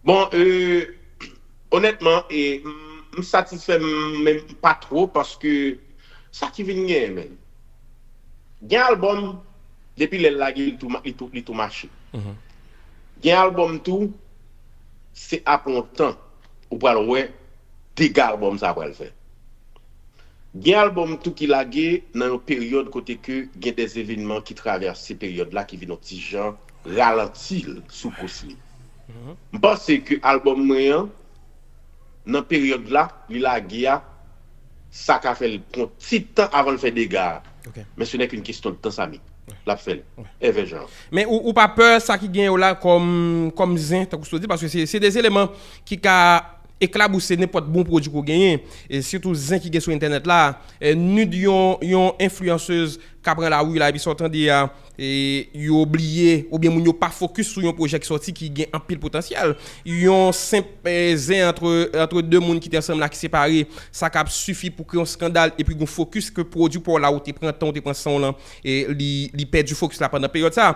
Bon, e, onètman, e, m, m satisfè, m, men pa twò, paske sa ki vin genyen, men. Gen albòm, depi lè l lage, li tou, ma- li tou, li tou mache. Gen albòm tou, se apre yon tan, ou pral wè dega albòm sa a pral fè. Gen albòm tou ki lage nan yon peryòd kote ke gen de evènman ki travèse peryòd la ki vin yon ti jan ralanti l sou kous li. M panse ke albòm mwen an, nan peryòd la, li lage a, sa ka fè l pran ti tan avan l fè dega a. Men ce n'est qu'une question de temps, Samy. L ap fè l. Èvè jan. Men ou, ou pa pè sa ki gen yo la kòm, kòm zen, tankou sa w di, paske se, se de eleman ki ka eklabouse nenpòt bon pwodui ke w genyen, e sitou zen ki gen sou entènèt la. E, Nud, yon, yon enfliyansez ka pran lari la, epi sa w tande a, e, yo bliye, oubyen moun yo pa fokis sou yon pwojè ki sòti ki gen anpil potansyèl. Yon senp, e, zen antre, antre de moun ki te ansanm la ki separe, sa ka ap sifi pou kreye yon eskandal, epi gen yon fokis ke pwodui pa w la ou te pran tan, ou te pran san w lan, e li, li pèdi fokis la pandan peryòd sa.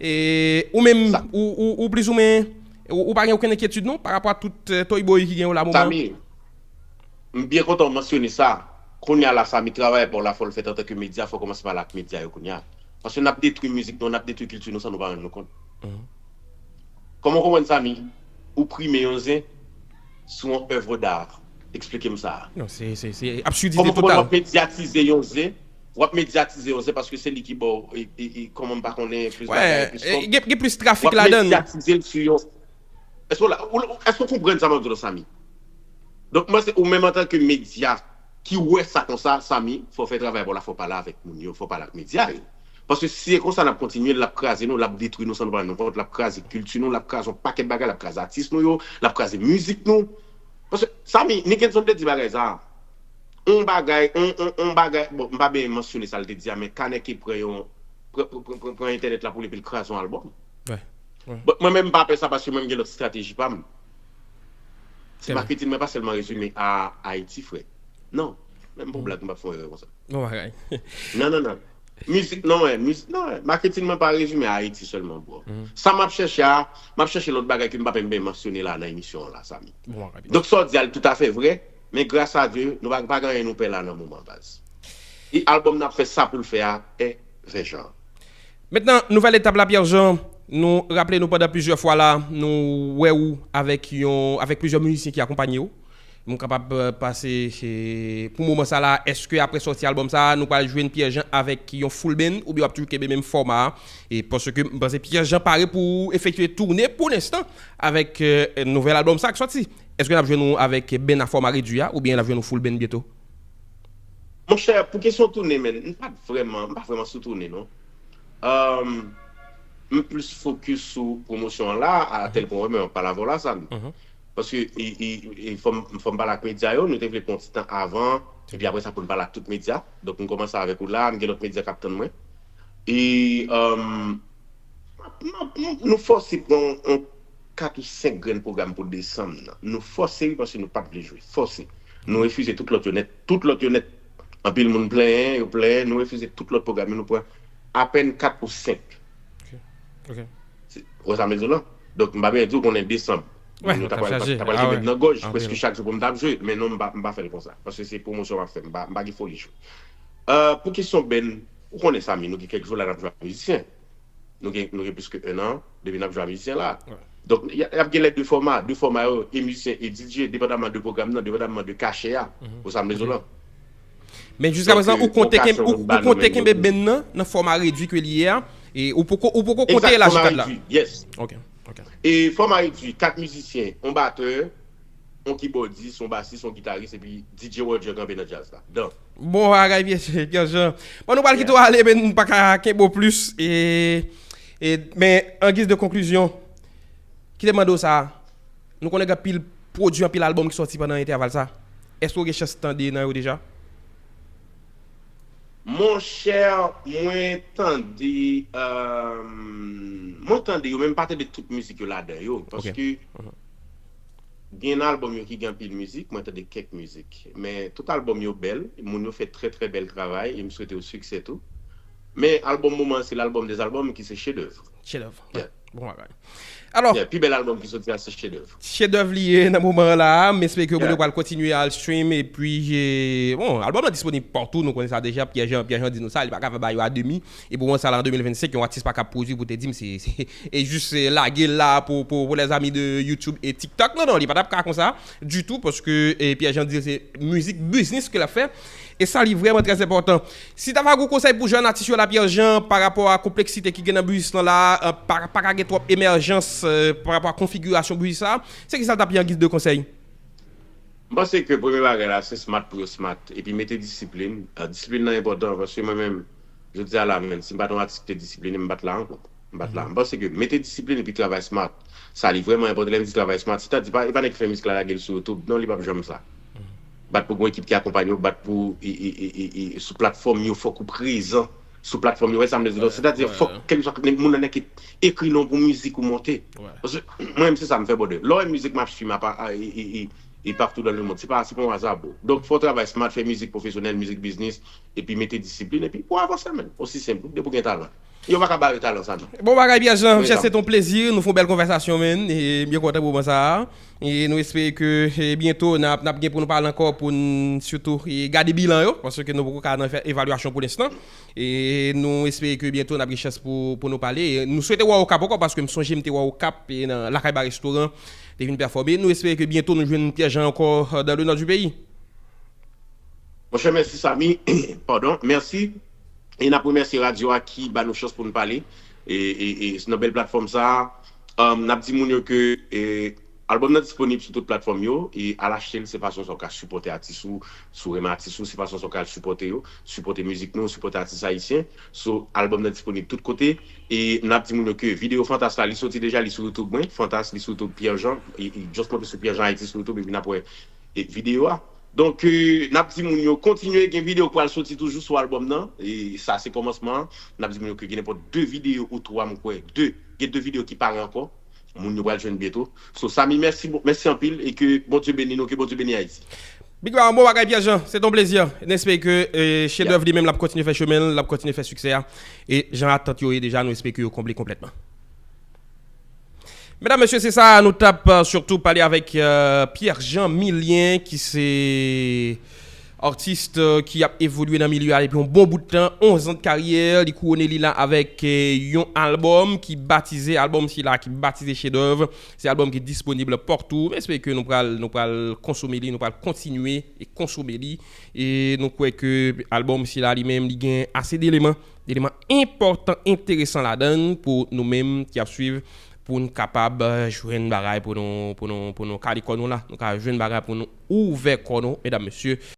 E, ou menm, ou, ou, ou plizoumwen, ou, ou pa gen okenn enkyetid non, pa rapò a tout, e, toyboy ki gen yo la moman? Samy, m byen kontan w mansyone sa. Kounye a la, Samy, travay pa w la, fò l fèt antanke medya, fò w kòmanse pale ak medya yo kounye a. Paske n ap detwi mizik nou, n ap detwi kilti nou san nou pa rann nou kont. Kòman w konprann, Samy, ou prime yon zen sou yon œuvre d'art? Eksplike m sa. Non, se, se, se absidite total. Kòman w konprann w ap medyatize yon zen, w ap medyatize yon zen paske se li ki ba w, e, e, e, kòman m pa konnen, plis bagay, plis kòb. Gen, gen plis trafik ladan l. W ap medyatize l sou yon Èske w la, ou, ou, èske w konprann sa m ap di w la, Samy? Donk, mwen, se ou menm antanke medya ki wè sa konsa, Samy, fò w fè travay pa w la, fò w pale avèk moun yo, fò w pale ak medya yo. Paske si se konsa n ap kontinye, l ap kraze nou, l ap detwi nou san nou pa rann nou kont, l ap kraze kilti nou, l ap kraze yon pakèt bagay, l ap kraze atis nou yo, l ap kraze mizik nou. Paske, Samy, Nikenson te di bagay sa a. On bagay, on, on, on bagay, bon, m pa byen mansyone sa l te di a, men kanè ki pran yon, pran, pran, pran, pran, pran entènèt la pou li, epi l kraze yon albòm. Bon, mwen menm m pa pè sa paske mwen m gen lòt estrateji pa m. Se maketin mwen pa sèlman rezime a Ayiti, frè. Non. Menm pou blag, m p ap fè yon erè konsa. Bon bagay. Non, non, non. Mizik, non, wè, mizik, non, wè. Maketin mwen pa rezime a Ayiti sèlman, bro. Sa m ap chèche a, m ap chèche lòt bagay ke m pa menm byen mansyone la nan emisyon an la, Samy. Bon bagay. Donk, sa w di a, l toutafè vrè, men gras a Dye, nou pa, pa gen anyen nou pè la nan moman, baz. E albòm n ap fè sa pou l fè a, e fè jan. Mentnan, nouvèl etap la, Pierre Jean, nou raple nou pandan plizyè fwa la, nou wè ou avèk yon, avèk plizyè mizisyen ki akonpanye w. M kapab, eh, pase, eh, pou moman sa la, èske apre sòti albòm sa, nou pral jwenn Pierre Jean avèk yon full band, oubyen w ap toujou kenbe menm fòma a? E paske m panse Pierre Jean pare pou efektye toune pou lenstan avèk, eh, nouvèl albòm sa k sòti. Èske n ap jwenn ou avèk band a fòma redui a, oubyen n ap jwenn ou full band byento? Monchè, pou kesyon toune, men, m pa t vrèman, m pa vrèman sou toune, non. Ahn, m plis fokis sou pwomosyon an la, a tèl pwen, men, m ap pale avè w la, sa. Paske, e, e, e, fò m, fò m pale ak medya yo, nou te vle pran yon ti tan avan, epi apre sa pou n pale ak tout medya. Donk, m kòmanse avèk ou la, m gen lòt medya k ap tann mwen. E, ahn, m ap, m ap, m, nou fòse pran yon kat ou senk grenn pwogram pou desanm nan. Nou fòse wi, paske nou pa t vle jwe. Fòse. Nou refize tout lòt yo nèt. Tout lòt yo nèt. Anpil moun plenyen, yo plenyen. Nou refize tout lòt pwogram yo. Nou pran apèn kat ou senk. Ok. Ok. Se, ou wè sa m vle di w lan? Donk, m pa byen di w konnen desanm. Mwen, nou ta pral, ta pral gen bèn nan gòj prèske chak jou pou m t ap jwe. Men non, m pa, m pa fè l konsa. Paske se pwomosyon m ap fè. M pa, m pa gen foli jwe. Euh, pou kesyon bèn, ou konnen, Samy, nou gen kèk jou la n ap jwe ak mizisyen. Nou gen, nou gen plis ke en an depi n ap jwe ak mizisyen la. Donk, y a- y ap gen lè de fòma, de fòma yo, e mizisyen e D J, depandaman de pwogram nan, depandaman de kachè a, ou sa m bezwen lan. Men jiska prezan, ou konte kenbe, ou, ou konte kenbe band nan nan fòma redui ke li ye a. E ou poko, ou poko konte la jikad la. Yes. Ok, ok. E fòma redui, kat mizisyen, yon batè, yon kibòdis, yon basis, yon gitaris, epi D J Roger kanpe nan djaz la. Dan. Bon bagay, Pierre Jean. Bon, nou pral kite w ale, men nou pa ka kenbe w plis. E, e, men, an giz de konklizyon, kite m mande w sa. Nou konnen gen anpil pwodui, anpil albòm ki sòti pandan entèval sa. Èske w gen chans tande nan yo deja? Monchè, mwen tande, euh, mwen tande yo, men m pa tande tout mizik yo ladan yo. Paske gen nan albòm yo ki gen anpil mizik, mwen tande kèk mizik. Men tout albòm yo bèl, moun yo fè trè, trè bèl travay, e m swete yo siksè tou. Men albòm moman an, se l'album des albums ki se Chef d'œuvre. Chef d'œuvre. Bon bagay. Alò, pi bèl albòm ki soti a se Chef d'œuvre. Chef d'œuvre li ye nan moman an la, m espere ke moun yo pral kontinye al stream, epi, bon, albòm nan disponib patou, nou konnen sa deja, Pierre Jean, Pierre Jean di nou sa, li pa ka fè bagay yo a demi, e pou mwen sa la an de mil vennsenk, yon atis pa ka pwodui pou te di m se, se, e jis lage l la pou, pou, pou lèzami de YouTube e TikTok, non, non, li pa t ap ka konsa ditou, paske Pierre Jean di se mizik biznis ke l ap fè, e sa li vrèman trè enpòtan. Si ta va gen konsèy pou jèn atis yo la, Pierre Jean, pa rapò a konpleksite ki gen nan biznis lan la, pa, pa ka gen twòp emèjans pa rapò a konfigirasyon biznis sa, se ki sa l t ap ye an giz de konsèy? M panse ke premye bagay la, se smart pou yo smart, epi mete disiplin. Disiplin nan enpòtan, paske mwen menm, jodi a la, menm si m pa t yon atis ki te disipline, m pa t la ankò. M pa t la. M panse ke mete disiplin epi travay smart. Sa li vrèman enpòtan. Lè m di travay smart, sètadi pa, e pa nèg ki fè mizik la lage l sou YouTube. Non, li p ap janm sa. Bat pou gon ekip ki akonpanye w, bat pou, e, e, e, e, e, sou platfòm yo, fòk ou prezan sou platfòm yo. Wè sa m vle di? Sètadi, fòk kèlkeswa moun nan ki ekri non pou mizik ou monte. Paske mwen menm, se sa m fè, brother. Lè w wè mizik m ap stream apa, e, e, e, e partou dans le monde. Se pa, se pa yon aza, bro. Donk, fò w travay smart, fè mizik pwofesyonèl, mizik biznis, epi mete disiplin, epi pou w avanse, menn. Osi senp, depi w gen talan. Yo pa ka bare talan sa, non. Bon bagay, Pierre Jean, se te yon plezi. Nou fè yon bèl konvèsasyon, menn. E m byen kontan moman sa a. E nou espere ke, e, byento, n ap, n ap gen pou nou pale ankò, pou n sitou, e, gade bilan yo, paske nou poko ka nan fè evalyasyon pou lenstan. E nou espere ke byento n ap gen chans pou, pou nou pale. E nou swete wè w Okap ankò, paske m sonje m te wè w Okap, e nan Lakay Ba Restoran, te vin pèfòme. Nou espere ke byento nou jwenn Pierre Jean ankò, euh, dans le nord du pays. Monchè, mèsi Samy. Padon, mèsi. E n ap remèsye radyo a ki ba nou chans pou n pale. E, e, e nan bèl platfòm sa a, um, n ap di moun yo ke, e, albòm nan disponib sou tout platfòm yo. E al achte l, se fason sa w ka sipòte atis ou. Si w renmen atis ou, se fason sa w ka al sipòte yo. Sipòte mizik nou, sipòte atis ayisyen. So, albòm nan disponib tout kote. E n ap di moun yo ke videyo Fantas la, li soti deja, li sou YouTube mwen. Fantas, li sou YouTube Pierre Jean. E, e just monte sou Pierre Jean Haïti sou YouTube, epi n ap wè e videyo a. Donk, euh, n ap di moun yo kontinye gen videyo k pral soti toujou sou albòm nan. E sa se kòmansman an. N ap di moun yo ke gen nenpòt de videyo ou twa, m kwè, de, gen de videyo ki pare ankò. Moun yo pral jwenn byento. So, Samy, mèsi, mèsi anpil e ke Bondye beni nou, ke Bondye beni Ayiti. Big Ba, bon bagay, Pierre Jean. Se te yon plezi. N espere ke, euh, chef d'œuvre li menm l ap kontinye fè chemen l, l ap kontinye fè siksè a. E jan atant yo ye deja, nou espere ke yo konble konplètman. Medam, mesye, se sa, nou t ap, euh, sitou pale avèk, euh, Pierre Jean Milien, ki se atis, euh, ki ap evolye nan milye a depi yon bon bout tan, onz an de karyè, li kouwone li la avèk, euh, yon albòm ki batize, albòm sila ki batize Chef d'œuvre, se albòm ki disponib patou, m espere ke nou pral, nou pral konsome li, nou pral kontinye e konsome li, e nou kwè ke albòm sila li menm, li gen ase de eleman, de eleman enpòtan, enteresan ladan l pou nou menm ki ap swiv, pou n kapab, euh, jwenn bagay pou nou, pou nou, pou nou kale kò nou la. Nou ka jwenn bagay pou nou ouvè kò nou, medam, mesye.